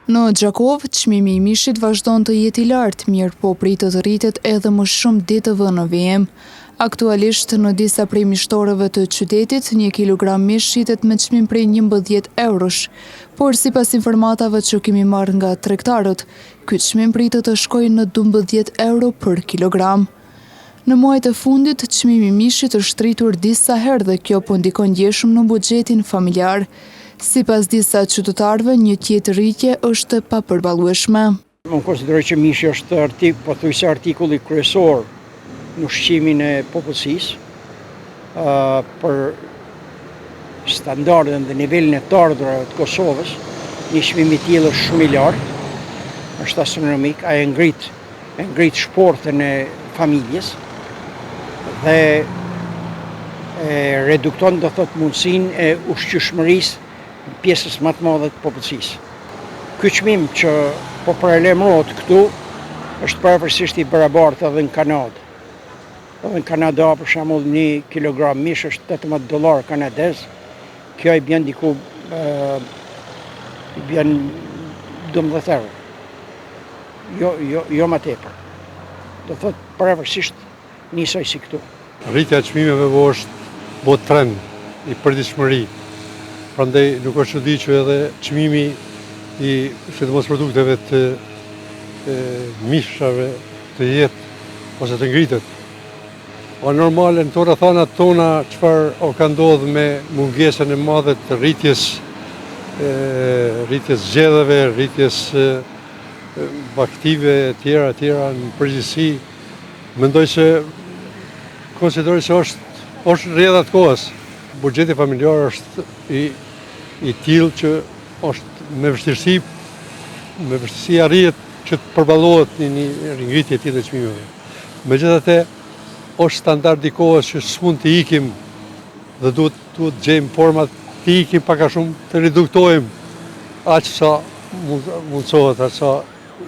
Në Gjakovë, çmimi i mishit vazhdon të jetë i lartë, mirëpo pritet të rritet edhe më shumë ditëve në vijim. Aktualisht, në disa prej mishtoreve të qytetit, një kilogram mish shitet me çmim prej 11 eurosh. Por sipas informatave që kemi marrë nga tregtarët, ky çmim pritet të shkojë në 12 euro për kilogram. Në muajt e fundit, çmimi i mishit është rritur disa herë dhe kjo po ndikon ndjeshëm në buxhetin familjar. Sipas disa qytetarëve, një tjetër rritje është e papërballueshme. Unë konsideroj që mishi është artik, pothuajse artikulli kryesor në ushqimin e popullsisë, për standardin dhe nivelin e të ardhurave të Kosovës, një çmim i tillë është shumë i lartë, është astronomik, ai e ngrit e ngrit shportën e familjes dhe e redukton do thot mundësinë e ushqyeshmërisë pjesës më të madhe të popullsisë. Ky çmim që po paralajmërohet këtu është përafërsisht i barabartë edhe në Kanadë. Edhe në Kanada, për shembull, një kilogram mish është 18 dollar kanadez. Kjo i bjen diku i bjen 12 euro. Jo, jo, jo ma tepër. Do thot përafërsisht njësoj si këtu. Rritja e çmimeve po është bo trend i përditshmëri. Prandaj nuk është çudi që edhe çmimi i sidomos produkteve të mishave të jetë ose të ngritet. Po normale në këto rrethana tona çfarë o ka ndodhë me mungesën e madhe të rritjes rritjes gjedheve, rritjes bagëtive e tjera e tjera në përgjithësi mendoj se konsideroj se është është rrjedha e kohës. Buxheti familjar është i i tillë që është me vështirësi me vështirësi arrihet që të përballohet një një ringritje e tillë e çmimeve. Megjithatë, është standard i kohës që s'mund të ikim dhe duhet duhet të gjejmë format të ikim pak a shumë, të reduktojmë aq sa mundësohet, aq sa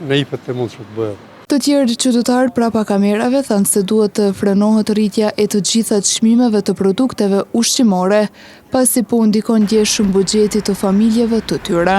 na jepet e mundshme të bëhet. Të tjerë qytetarë prapa kamerave thanë se duhet të frenohet rritja e të gjitha çmimeve të produkteve ushqimore, pasi po ndikon ndjeshëm buxhetit të familjeve të tyre.